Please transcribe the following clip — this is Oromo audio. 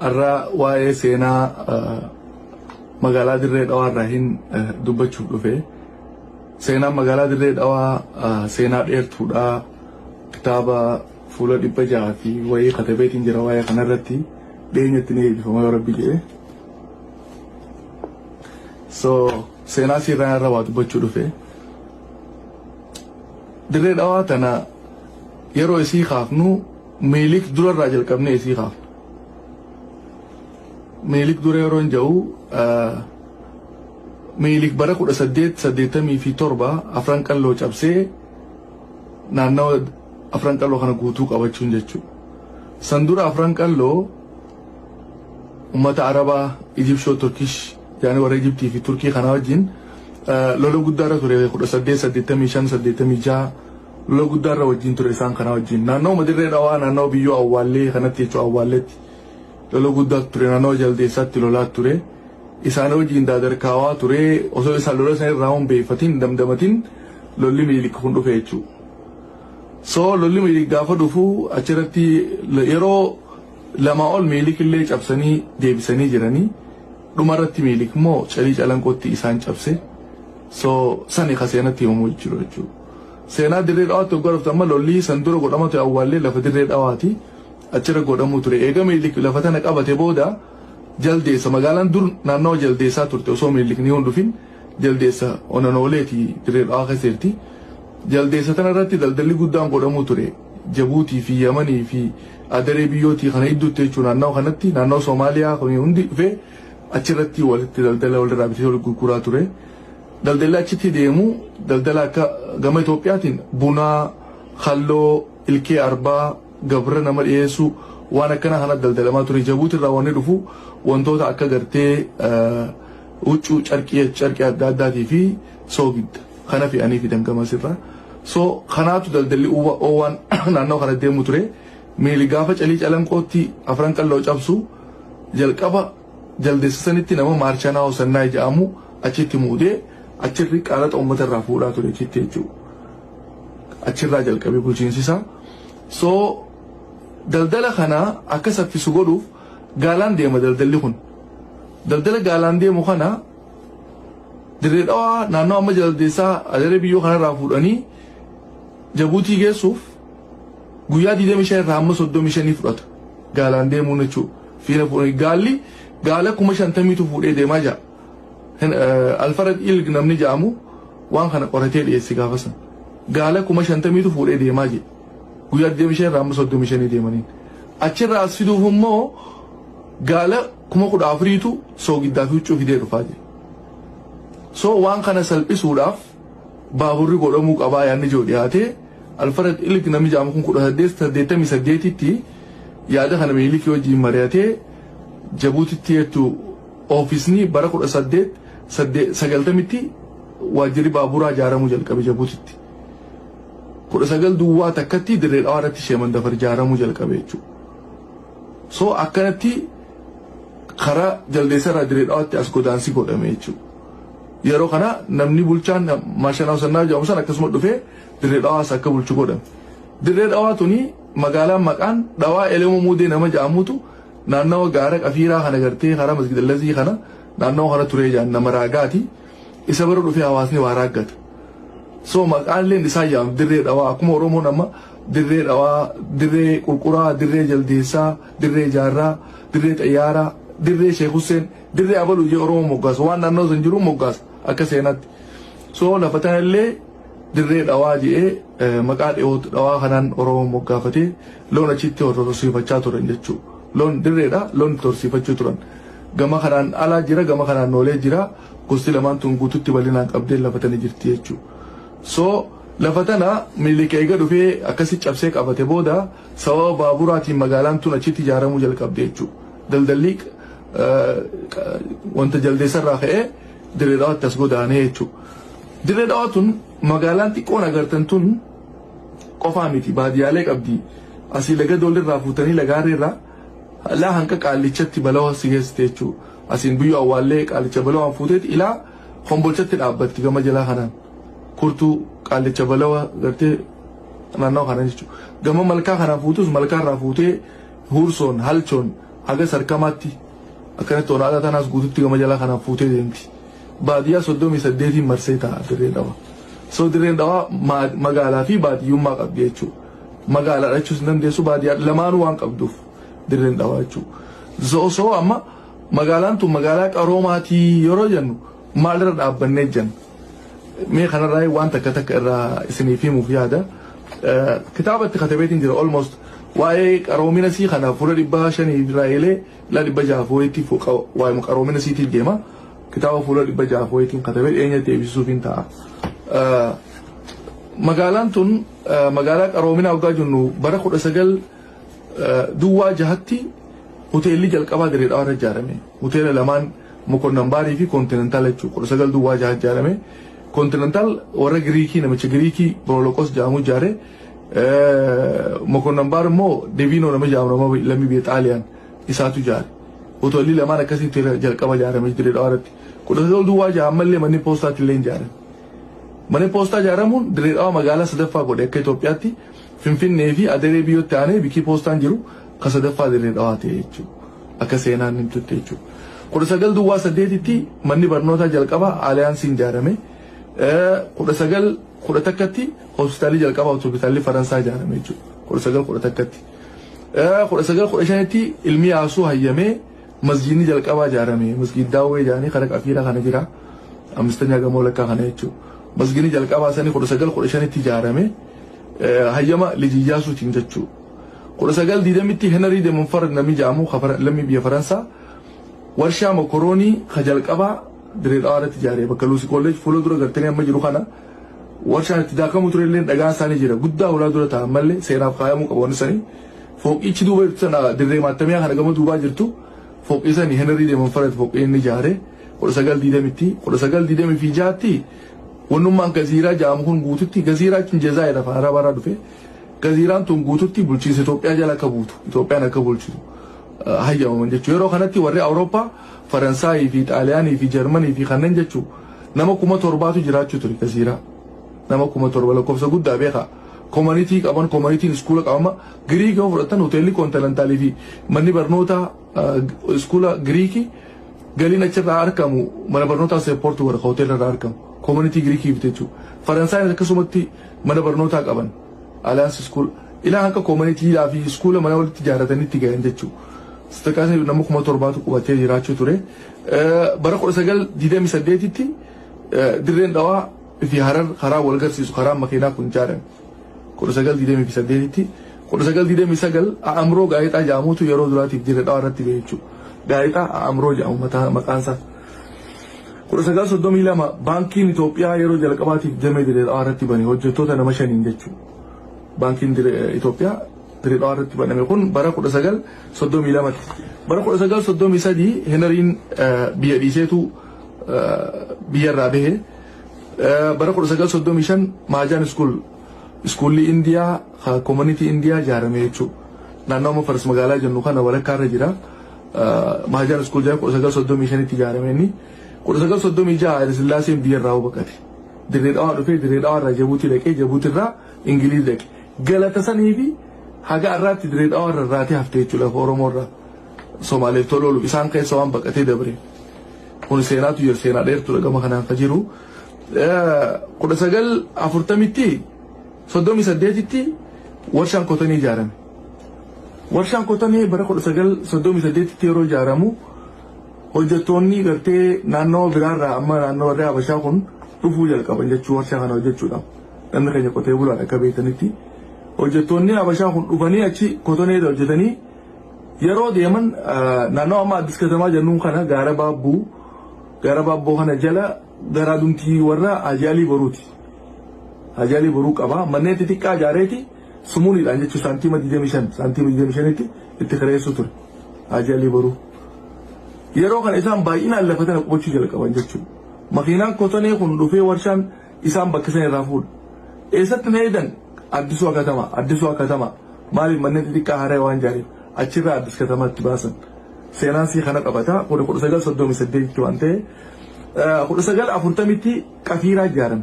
Har'a waa'ee seenaa magaalaa Dirree Dhawaa irraa hin dubbachuuf dhufe. Seenaan magaalaa Dirree Dhawaa seenaa dheertuudha. Kitaaba fuula 600 fi wayii katabeetiin jira waa'ee kanarratti dhiyeenyatti ni eebbifama yoo rabbi jedhe. So seenaa sirraa irra waa dubbachuu dhufe. Dirree Dhawaa tana yeroo isii kaafnu Minilik dura irraa jalqabnee isii kaafna. Minilik dura yeroo hin jedhu Minilik bara 1887 Afran Qalloo cabsee naannawa Afran Qalloo kana guutuu qabachuun jechuudha. San dura Afran Qalloo ummata Arabaa, Ijibshoo, Turkish yaani warra Ijibtii fi Turkii kana wajjin lola guddaa irra ture 1885 86 lola guddaa irra wajjin ture isaan kana wajjin. Naannawuma Dirree Dhawaa naannawa biyyoo Awwaallee kanatti jechuudha Awwaalleetti lola guddaa ture naannawa Jaldeessaatti lolaa ture. Isaan wajjin daadarkaawaa ture osoo isaan lola san irraa hin beekfatin damdamatin lolli Minilik kun dhufe jechuudha. So lolli Minilik gaafa dhufu achirratti yeroo lamaa ol Minilik illee cabsanii deebisanii jiranii dhumarratti Minilik immoo Calii Calanqootti isaan cabse. So sani ka seenatti himamuu jiru jechuudha. Seenaa Dirree Dhawaatti hoggaa dhuftu amma lolli san dura godhama ture awwaallee lafa Dirree Dhawaati achirra godhamuu ture. Eega Minilik lafa tana qabate booda Jaldeessa magaalaan dur naannawa Jaldeessaa turte osoo Minilik ni hin dhufin Jaldeessa onanooleeti Dirree Dhawaa keessa jirti. Jaldeessa tana irratti daldalli guddaan godhamuu ture. Jabuutii fi Yamanii fi Adaree biyyootii kana idduutti jechuun naannawa kanatti naannawa Soomaaliyaa kun hundi dhufee achirratti walitti daldala walirraa bitee wal gurguraa ture. Daldalli achitti deemu daldala akka gama Itoophiyaatiin bunaa, kalloo, ilkee arbaa, gabra nama dhiyeessuu waan akkana kana daldalamaa ture. Jabuuti irraa wanni dhufu wantoota akka gartee huccuu carqii carqii adda addaatii fi soogidda kana fe'anii fidan gamasirraa. So kanaatu daldalli oowwaan naannoo kana deemu ture. Miili gaafa Calii Calanqootti Afran Qalloo cabsu jalqaba Jaldeessa sanitti nama Maarchanaa Hosannaay jedhamu achitti muudee achirri qaraxa uummata irraa fuudhaa ture achitti jechuudha. Achirraa jalqabee bulchiinsi isaa. So daldala kana akka saffisu godhuuf gaalaan deema daldalli kun. Daldala gaalaan deemu kana Dirree Dhawaa naannoo amma Jaldeessaa Adaree biyyoo kanarraa fuudhanii Jabuutii geessuuf guyyaa 25 irraa hamma 35 fudhata. Gaalaan deemuun jechuudha. Fiina fuudhanii gaalli gaala 50,000tu fuudhee deemaa jira. Alfarad Ilg namni jedhamu waan kana qoratee dhiyeesse gaafa san. Gaala 50,000tu fuudhee deemaa jedhe. Guyyaa 25 irraa hamma 35 deemaniin. Achirraa as fiduuf immoo gaala 14,000tu soogiddaa fi huccuu fidee dhufaa jedhe. So waan kana salphisuudhaaf baaburri godhamuu qabaa yaadni jiru dhiyaatee Alfarad Ilg namni jedhamu kun 1888tti yaada kana Minilikii wajjin mari'atee Jabuutitti jettu oofisni bara 1890tti waajjirri baaburaa ijaaramuu jalqabe Jabuutitti. 19 duwwaa takkatti Dirree Dhawaa irratti Sheemandafar ijaaramuu jalqabe jechuudha. So akkanatti karaa Jaldeessa irraa Dirree Dhawaatti as godaansi godhame jechuudha. Yeroo kana namni bulchaan Maashanaa Sannaa jedhamu san akkasuma dhufee Dirree Dhawaas akka bulchu godhame. Dirree Dhawaa tuni magaalaan maqaan Dhawaa Elemoo Muudee nama jedhamutu naannawa gaara Qafiiraa kana gartee karaa Masgida Lazii kana naannawa kana turee jedhan nama raagaati. Isa bira dhufee hawaasni waa raaggata. So maqaan isaa jedhamu Dirree Dhawaa akkuma Oromoon amma Dirree Dhawaa, Dirree Qurquraa, Dirree Jaldeessaa, Dirree Jaarraa, Dirree Xayyaaraa, Dirree Sheek Husseen, Dirree Abaluu jee Oromoo moggaasa. Waan naannoo san jiru moggaasa akka seenaatti. So lafa tanallee Dirree Dhawaa jedhee maqaa dhawaa kanaan Oromoo moggaafatee loon achitti horsiifachaa turan jechuudha. Loon dirreedha loon itti horsiifachuu turan. Gama kanaan alaa jira gama kanaan noolee jira gosti lamaan tun guututti bal'inaan qabdee lafa tana jirti jechuudha. So lafa tana Minilik eega dhufee akkasi cabsee qabate booda sababa baaburaatiin magaalaan tun achitti ijaaramuu jalqabde jechuudha. Daldalli wanta Jaldeessarraa ka'ee Dirree Dhawaatti as godaanee jechuudha. Dirree Dhawaa tun magaalaan xiqqoon agartan tun qofaa miti baadiyyaalee qabdi. Asii laga doolirraa fuutanii lagaarreerraa laa hanqa qaallichatti balawa si geessite jechuudha. Asiin biyyoo awwaallee qaallicha balawaan fuuteeti ilaa Kombolchatti dhaabbatti gama jalaa kanaan. Kurtuu qaallicha balawa gartee naannawa kanaan jechuudha. Gama malkaa kanaan fuutus malkaarraa fuutee Huursoon, Halchoon, Haga Sarkamaatti akkanatti onaataa tanaas guututti gama jalaa kanaan fuutee deemti. Baadiyyaa 38n marsee taa'a Dirreen Dhawaa. So Dirreen Dhawaa magaalaa fi baadiyyummaa qabdi jechuudha. Magaalaa jechuus hin dandeessu, baadiyyaa lamaanuu waan qabduuf Dirreen Dhawaa jechuudha. So amma magaalaan tun magaalaa qaroomaatii yeroo jennu maalirra dhaabbannee jenna? Mee kanarraa waan takka takka irraa isiniif himuuf yaada. Kitaaba itti katabeetiin jira, almost waa'ee qaroomina sii kana fuula 500 irraa eelee la 600 wayiitti waa'ee qaroomina siitiin deema. Kitaaba fuula 600 wayiitiin katabee dhiyeenyatti eebbisuuf hin ta'a. Magaalaan tun magaalaa qaroominaa waggaa jennu, bara 1906tti hoteelli jalqabaa Dirree Dhawaa irra ijaarame. Hoteela lamaan, Mokonnan Baarii fi Koontinentaal jechuudha. 1906 ijaarame. Koontinentaal warra Giriikii, namicha Giriikii Boroloqos jedhamu ijaare. Mokonnan Baar immoo Deviinoo nama jedhamu, nama lammii biyya Xaaliyaan isaatu ijaare. Hoteelli lamaan akkasitti jalqaba ijaarame Dirree Dhawaa irratti. 1906 ammallee manni poostaatti illee ijaarame. Manni poostaa ijaaramuun Dirree Dhawaa magaalaa sadaffaa godhe akka Itoophiyaatti. Finfinnee fi Adaree biyyootti aanee bikii poostaan jiru ka sadaffaa Dirree Dhawaa ta'e jechuudha. Akka seenaan himtutti jechuudha. 1908tti manni barnootaa jalqabaa Aaliyaansiin ijaarame. 1911tti hospitaalli jalqabaa, hospitaalli Faransaa ijaarame jechuudha. 1911tti. 1915tti ilmi Yaasuu hayyamee masjiidni jalqabaa ijaarame. Masjiid Daawwee jedhanii karaa Qafiiraa kana jira. Ammistanyaa gamoo lakkaa kana jechuudha. Masjiidni jalqabaa sanii 1915tti ijaarame. Hayyama Liji Iyyaasuutiin jechuudha. 1920tti Henry de Montfort namni jedhamu, lammii biyya Faransaa, warshaa mokoroonii ka jalqabaa Dirree Dhawaa irratti ijaare, bakka Luusi Kolleej fuula dura gartanii amma jiru kana. Warshaan itti daakamu ture illee dhagaan isaanii jira, guddaa ulaa dura ta'a, ammallee seenaaf kaayamuu qaba wanni sanii. Fooqichi duuba jirtu sana, dirree maattamiyaa kana gama duubaa jirtu, fooqii sanii Henry de Montfort fooqii inni ijaare 1920tti. 1926tti wannummaan Gaziiraa jedhamu kun guututti, Gaziiraa jechuun Jazaayir afaan Arabaarraa dhufe, Gaziiraan tun guututti bulchiinsa Itoophiyaa jala akka buutu, Itoophiyaan akka bulchitu hayyamaman jechuudha. Yeroo kanatti warri Awurooppaa, Faransaayii fi Xaaliyaanii fi Jarmanii fi kanneen jechuun nama 7,000tu jiraachuu ture Gaziiraa. Nama 7,000, lakkoofsa guddaa beekaa. Community qaban, communityn iskuula qabama. Giriikii yoo fudhatan, hoteelli Koontinentaalii fi manni barnootaa iskuula Giriikii galiin achirraa argamu mana barnootaa support godha, hoteela irraa argamu. Community Giriikii jechuudha. Faransaayis akkasumatti mana barnootaa qaban. Alliance School ilaa hanga communitydhaa fi iskuula mana walitti ijaarratanitti gahan jechuudha. Sadarkaa nama 7,000tu qubatee jiraachuu ture. Bara 1928tti Dirreen Dhawaa fi Harar karaa wal garsiisu, karaa makiinaa kun ijaarame. 1928tti. 1929 A'amroo gaazexaa jedhamutu yeroo duraatiif Dirree Dhawaa irratti bahe jechuudha. Gaazexaa A'amroo jedhamu maqaan isaa. 1932 baankiin Itoophiyaa yeroo jalqabaatiif damee Dirree Dhawaa irratti bane, hojjettoota nama shaniin jechuudha. Baankiin Itoophiyaa Dirree Dhawaa irratti baname kun bara 1932tti. Bara 1933 Heneriin biyya dhiiseetu biyyarraa bahe. Bara 1935 Maajaan School, iskuulli Indiyaa, community Indiyaa ijaarame jechuudha. Naannoo amma Faras Magaalaa jennu kana walakkaa irra jira. Maajaan School jedhama, 1935tti ijaarame inni. 1936 Haile Sillaaseen biyyarraa baqate. Dirree Dhawaa dhufee, Dirree Dhawaa irraa Jabuutii dhaqee, Jabuutii irraa Ingiliiz dhaqe. Galata sanii fi haga har'aatti Dirree Dhawaa irra irraatee hafte jechuudha, lafa Oromoo irraa. Somaaleef tolooluuf isaan keessa waan baqatee dabre. Kun seenaatu jira, seenaa dheertuudha gama kanaan ka jiru. 1940tti, 38tti warshaan kotanii ijaarame. Warshaan kotanii bara 1938tti yeroo ijaaramu hojjettoonni gartee naannoo biraarraa, amma naannoo warri Habashaa kun dhufuu jalqaban jechuu warshaa kana hojjechuudhaaf. Namni keenya qotee bulaadha akka beektanitti. Hojjettoonni Habashaa kun dhufanii achi kotonee hojjetanii yeroo deeman, naannoo amma Addis Katamaa jennuun kana, gaara Baabbuu, gaara Baabboo kana jala garaa dumtii warra Hajaalii Boruuti. Hajaalii Boruu qaba. Manneen xixiqqaa ijaareeti sumuuniidhaan jechuun saantiima 25, saantiima 25tti itti kireessuu ture. Hajaalii Boruu. Yeroo kana isaan baay'inaan lafa tana qubachuu jalqaban jechuudha. Makiinaan kotonee kun dhufee warshaan isaan bakka san irraa fuudha. Eessatti na eedan? Addisuu Katamaa, Addisuu Katamaa. Maaliif? Manneen xixiqqaa haaraa waan ijaariif achirraa Addis Katamaatti baasan. Seenaan sii kana qabata. 1938tti waan ta'e. 1940tti Qafiiraa ijaarame.